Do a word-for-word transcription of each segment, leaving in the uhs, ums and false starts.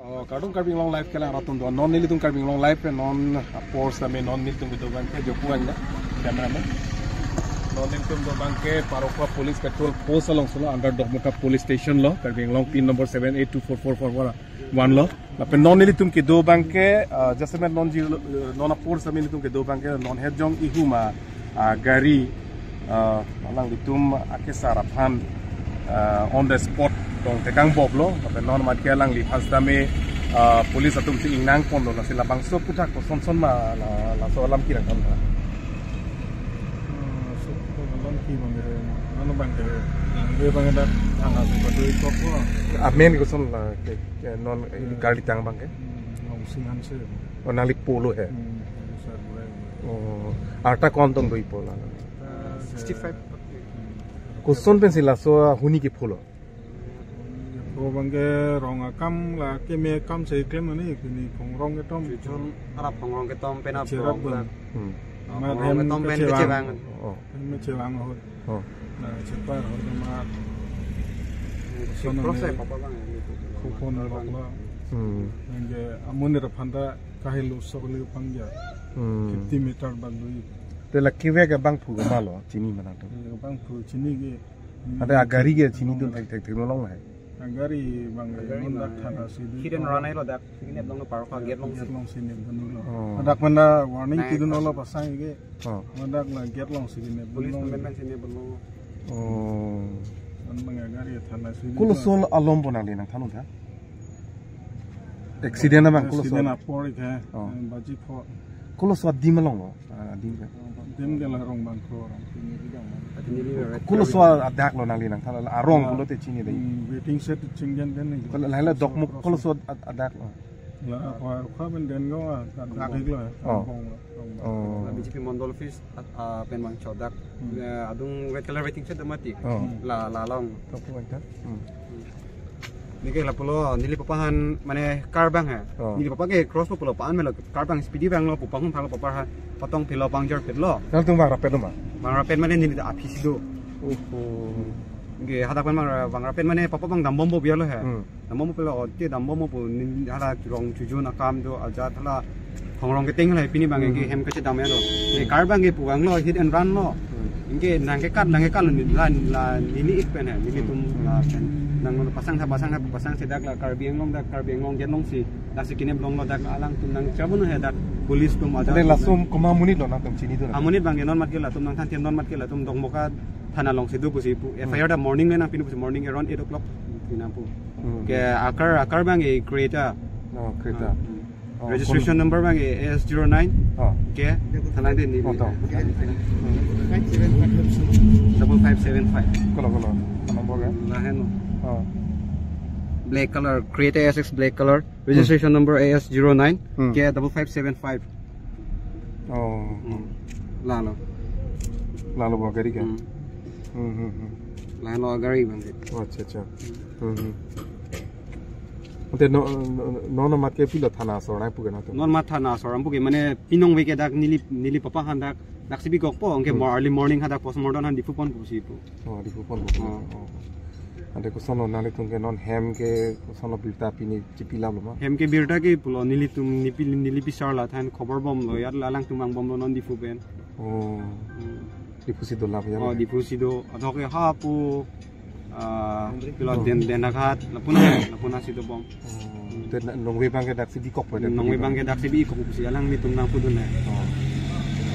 Oh, kardom Karbi Anglong Live kelang arat atum do. Non nelitum Karbi Anglong Live pen non apor sitame non nelitum kedo abangke Joku Angna, cameraman. Non nelitum do abangke Parokwa Police Patrol Post alongsi lo, under Dokmoka Police Station lo, Karbi Anglong pin number seven eight two four four four one lo. Lapen non nelitum kedo abangke, ah, just a minute, non ji, eh, non apor sitame nelitum kedo abangke non het jong ihum a, ah, gari, ah, alanglitum akesar aphan, ah, on the spot tong tekang bob lo. Lapen non amat ke alangliphan sitame, ah, police atum si ingnang ponlo, lasi labangso aphuthak koson son ma la, laso alam kerang kan. Ah, so, alam ke abangke, non abangke, abangke dak thana si patui kok lo. Amen koson la ke, ke non, eh, Hmm. gari tang abangke. Hmm, Longsing Hanse. Oh, nangli po lo he. Hmm, sir, boleh. Oh, arta ko-an tong do-ipo la? Ah, sixty-five. Hmm. Koson pensi laso ahuni kepho lo? Pho abangke rong akam la keme akam si klem ani kini khongrong ketom. Chon arap khongrong ketom pen ap Cherap rong bun. Bun. Hmm. Ah, amat khongrong hem ketom pen kechevang. Kechevang. Oh. Hem kechevang ahut. Oh. Na, chepa ahut ma. Sono proses ne apa bang? Kupon bak lo. Hmm. Nangke amonit aphan ta kahelo sok le pangja. Hmm. Fifty meter bak lui. Te la kevek abangphu ma lo, chini ma nangtum? Eh, abangphu chini ke. Ante agari ke chinidun thekthek theklong lahai. Agari abang Agari non dak ma thana si dun hit and run ai lo dak. Sigi nep long no Parokwa gate alongsi. Gate alongsi nep dun lo. Oh. Dak mana warning Nai. Pidun lo pasang ke. Oh. Dak la gate alongsi nep dun Police lo. Department si nep dun lo. Oh. An abang agari thana si dun Koloso lo. Alom pon nangli nangthan-un tha? Accident abang koloso. Accident apor ke. Oh. Baji pho. Koloso adim along lo. Ah, adim ke. Adim ke la Rongbangkho, Rongpini bidang. Ati neli red Koloso car. Adak lo nangli nangthan la arong Ah, pulote chini dei. Hmm, waiting shed chingjan kan ni. Kol-, lahai la Dokmok Cross. Koloso ad-, adak lo. La apa kha ben den go adak ik lo. Oh. Bong lo, Rongbangkho. Oh. La B J P Mondol office at, ah, pen bang chodak. Hmm. Eh, adung red color waiting shed mati. Oh. La, la long. Dokmok adak. Hmm. Neke lapulo, neli papa han, mane car abang ha. Oh. Neli papa ke cross pulo pa-an melo, car abang speedy abang lo, pupang hum phang lo papa ha, patong philo pangjar phit lo. Nangtum bang rapet lo ma? Bang rapet mane neli ta aphi si do. Oho. Neke hadak pen bang ra-, bang rapet mane papa abang dambom bo biar lo ha. Hmm. Dambom bo pilo, ote dambom bo pu, neli hala rong chujun akam do, ajat hala khongrong keteng hala pini abang Hmm. ke hem kachedam ya lo. Ye car abang ke puang lo, hit and run lo. Hmm. Neke nangkekat, nangkekat lo ni la, la neli ik pen ha, nelitum Hmm. la pen. Nang lo pasang tha, pasang tha, pasang si dak la Karbi Anglong dak, Karbi Anglong gate alongsi. Dak si kinep long lo dak alangtum nangchabun ha dak police atum ajat Ante atum laso nang. Komat amonit lo nangtum chinidun? Amonit abang ke non amat ke latum nangthan thim non amat ke latum Dokmoka thana alongsi do pusi pu. Hmm. F I R ta morning le nangpinu pusi morning around eight o'clock. Pinang pu. Hmm. Ke a-car, a-car abang ke Creta. Oh, Creta. Ah, hmm. Oh, Registration kon- number abang ke A S zero nine. Oh. Ke, thalang de ni. Oh, to. Double five seven five. Kolo, kolo. Phone number ke? Lahen lo. Oh. Black color, Creta A S X black color. Registration number A S zero nine. Hmm. Ke double five seven five. Oh. Hmm. Lalo. Lalo ba gari ke? Hmm. Hmm, hmm, hmm. Lahen lo gari abang ke. Oh, acha, acha. Hmm, hmm. Ante no, no, no, no amat ke pilo thana asor nangpu ke nangtum? Non amat thana asor nangpu ke mane pinong ve ke dak neli, neli papa han dak, dak si bikokpo, anke Hmm. mo early morning hadak postmortem han Diphu ponpo si pu. Oh, Diphu ponpo. Oh. Oh. Ante koson lo nanglitum ke non hem ke koson lo birta pini chipilap lo ma? Hem ke birta ke pulo nelitum nipi, neli pisar la than khobor bom lo, yat la alangtum vangbom lo non Diphu pen. Oh. Hmm. Diphu si do lap ya? Oh, Diphu si do. Adok ke ha pu, ah, pilo Oh. Den, Dengkhat, lapu-an, lapu-an si dobom. Oh. Te na, nongve abang ke dak si bikokpo dak Nongve bikok. Abang ke dak si bikok pusi alanglitum nangpudun ne. Oh.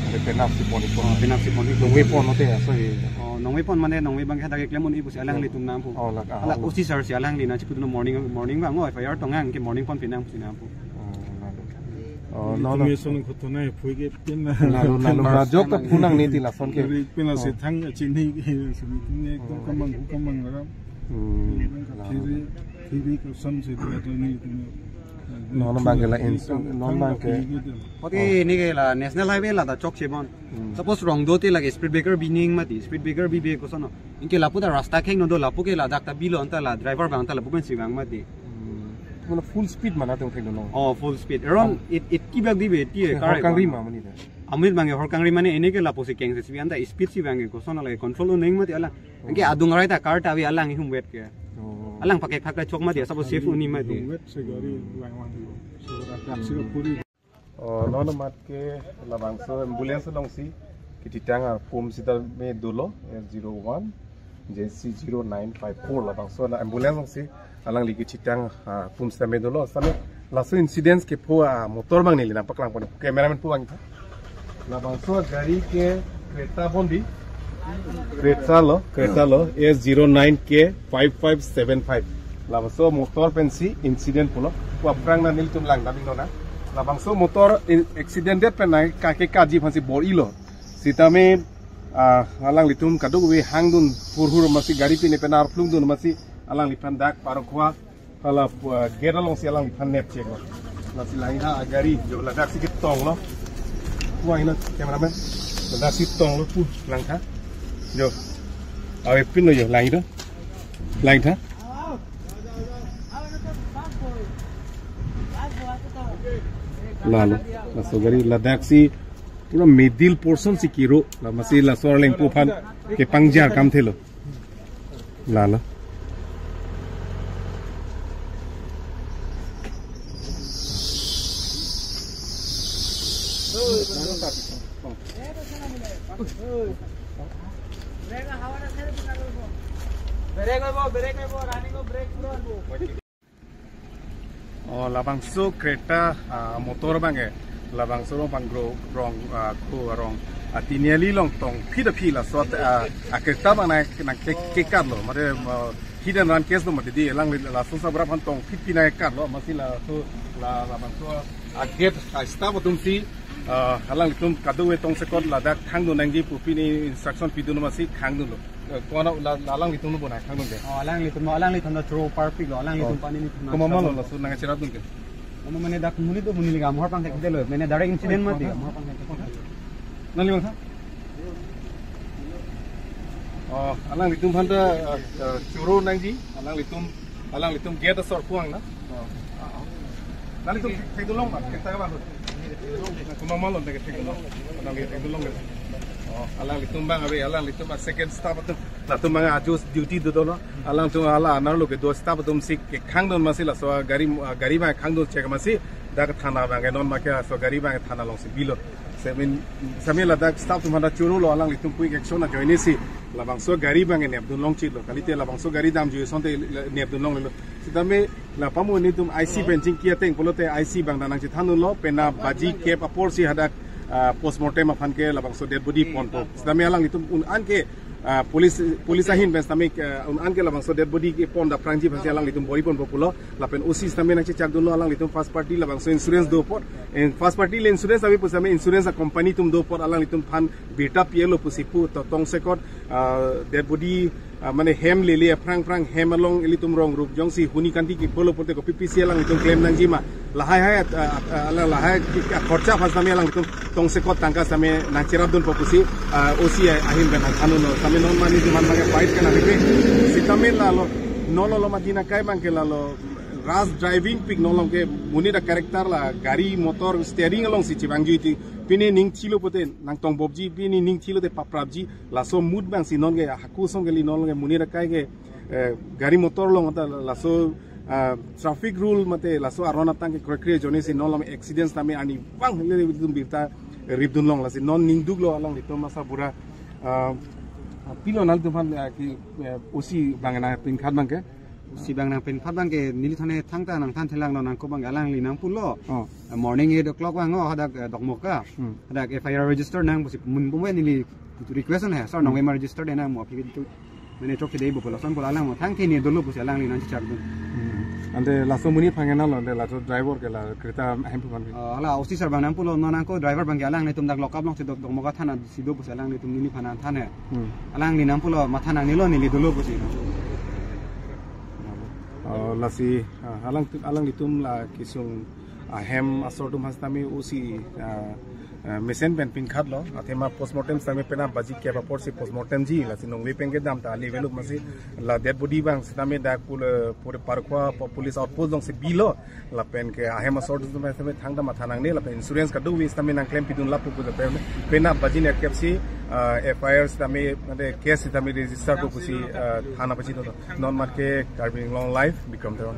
Ante penap si pon-ikpo. Oh, penap si pon-ikpo. Nongve pon ote aso he. Oh, nongve pon mane nongve abang ke dak keklem un-e pusi Oh. alanglitum nangpu. Oh, lak, ah, Ala oh. Usi sar si alangli nangchipudun morning, morning abang, oh, F I R tong nang ke morning ponpi nang pusi nangpu. Oh, lak. Oh, no, no. Information ko to nai phui ke pin na. Lalu, lalu, majok ta phunang ni ti lason ke. Pin na Oh. Sethang chini ke sini ke ekdom kamang hu kamang ram. Hmm, Phiri, lalu. Phiri ko sam se dia to ni tu. No, no, bang ke la ins-, no, bang ke. Pati ini ke la National Highway la ta chokche bon. Hmm. Suppose wrong do te lagi speed breaker bining mati, speed breaker bibe koson no. Anke lapu ta rasta kheng no do, lapu ke ladak ta bilo anta la driver bang ta lapu pensi vang mati. Hmm. Mana full speed mana tong thek no? Oh, full speed. Around Oh. It, it kibak dibe, ti Eh, car horkangri bang. Ma mani ta? Amit bang horkangri mane ini ke lapu si keng si anta speed si vang ke koson lagi control uneng mati alang. Anke Oh. Adung rai ta car ta avi alang ihum wet ke. Oh. Alang pakai khak ta chok mati, suppose safe uni mati. Wet se gari lang lang. So, rak rak si puri. Oh, non mat ke labangso ambulance alongsi kethitang apum sitame dolo, S zero one J C zero nine five four labangso la ambulance alongsi alangli kethitang apum sitame dolo. Sitame laso incidents kepho amotor bang neli nangpaklang pon. Cameraman pu bang. Labangso gari ke Creta bondi. Creta lo, Creta lo, S zero nine K five five seven five. Labangso motor pensi incident pulo. Pu aphrang na nelitum lang dam-iknon na. Labangso motor in-, accident det pen na kake kaji aphansi bor-ilo. Sitame, ah, alanglitum kadokave hangdun hurhur masi gari pine pen arplungdun masi alangliphan dak parokwa. Hala, uh, gate alongsi alangliphan nep chek lo. Lasi lang ha agari jo ladak si ketong lo. Pu ahin na cameraman. Ladak si tong lo pu lang tha. Jo. Ave pin lo jo lang do. Lang tha. Lalo. Laso gari ladak si pura middle portion si kiro. La masi laso arleng pu aphan kepangjar kam thelo. Lalo. Oh, labangso Creta, ah, motor bang eh. Labangso rong pangro rong, ah, ko rong. Ah, Tiniali along tongphit aphi laso, ah, ah, Creta bang nang, nang ke, ke kat lo. Mate, ah, hit and run case lo mate di, alang laso sabra aphan tongphit pi nang kat lo. Masi laso, la, labangso, ah, gate, ah, staff atumsi, ah, alanglitum kadokave tongsekot ladak khangdun nangji pu pini instruction pidun masi khangdunlo. Eh, ko-an la, la alanglitum lo bonai khangdun ke? Oh, alanglitum, alanglitum lo choro parpik lo, alanglitum Oh. Pani ni thuna. Komat ma lo laso nangcherapdun ke? Komat mane dak monit do monit lika mohor pangthek lo, mane direct incident mati, mohor pangthek. Nangli bang tha? Oh, alanglitum aphan ta, eh, eh, choro nangji, alanglitum, alanglitum gate asor puang na. Oh. Nanglitum thekdunlong ma, kita bang. Komat ma lo ta ke thekdunlong. Nangli thekdunlong ke. Oh, alanglitum bang ave, alanglitum a second staff atum. Latum bang ajo duty do do lo. Alangtum hala anerlo kedo staff atumsi kekhangdun masi laso gari, gari bang khangdun chek masi dak thana bang non ma ke laso gari bang thana alongsi bilo. Sitame, sitame ladak staff atum aphan ta choro lo alanglitum quick action ajoine si labangso gari bang nepdunlong chit lo. Kalite labangso gari damjui asonte nepdunlong lo. Sitame la pamu nelitum I C pen chingki ateng pulote I C bang ta nangchethandunlo, pen na baji kep apor si hadak, ah, postmortem aphan ke labangso dead body ponpo. Sitame alanglitum un-an ke, ah, police, police ahin pen sitame, ah, un-an ke labangso dead body kepon dapprangji aphansi alanglitum bor-i ponpo pulo. Lapen O C sitame nangchechakdunlo alanglitum first party labangso insurance do apot. En first party le insurance ave pu sitame insurance a company atum do apot alanglitum aphan birta pi-etlo pusi pu to tongsekot, ah, dead body, ah, mane hem lele aphrang aphrang hem along ilitum rong rup jongsi huni kanti kepolo pulote kopi pisi alanglitum claim nangji ma. Lahai hai, ah, ah, la, lahai ki, ah, khorcha aphan sitame alanglitum tongsekot tangka sitame nangcherapdunpo pusi, ah, O C ahin pen nangthanlo. Sitame non ma nelitum aphan bang fight ke nangpipe. Sitame lalo, non lo lo mati na kai bang ke lalo rash driving pik non lo ke monit a character la gari motor steering alongsi chevangjuiti. Pine ning thilo pulote nangtongbobji, pine ning thilote paprapji, laso mood bangsi non ke hako song kali non ke monit akai ke, eh, gari motor along ta laso, ah, traffic rule mate laso aron atang ke krekre ajoine si non lo accidents tame arnivang le ilitum birta ripdunlong lasi non ningduklo alanglitum masa bura, ah, pilo nanglitum aphan, ah, ki, eh, O C bang nangpinkhat bang ke. O C bang nangpinkhat bang ke neli thane thangta nangthan thelang non nangko bang alangli nangpulo. Oh. Eh, morning eight o'clock bang, oh, hadak, eh, Dokmoka. Hmm. Hadak F I R register nang pusi mun pume neli request on hai. Sir, Hmm. nang ma register de nang mo aphi tu. Mane chokche dei bo pulo son pulo alang mo thang ke ni dolo pusi alangli nangchechakdun. Hmm. Ante laso amonit aphan ke nalo, ante laso driver ke la kreta ahem aphan ke. Ah, hala O C sir abang nangpulo, non ako driver abang ke alanglitum dak lock up along si do, Dokmoka thana si do pusi alanglitum neli aphan nangthan he. Hmm. Alangli nangpulo, matha nangnelo, neli dolo pusi. Oh, lasi, ah, alang, alanglitum la kesung ahem asor atum aphan sitame O C, ah, ah, mesen pen pinkhatlo, athema postmortem sitame penap baji kep apor si postmortem ji, lasi nongle pen kedam ta ali velo masi la dead body abang sitame dak pul, eh, pur Parkhowa po-, police outpost along si bilo, lapen ke ahem asor atum sitame thangta matha nangne, lapen insurance kadokave sitame nangklem pidun lapu pu lapen penap baji nerkep si, ah, F I R sitame, ante case sitame register ko pusi, ah, thana pasi do. Non mat ke Karbi Anglong Live, Bikram Teron.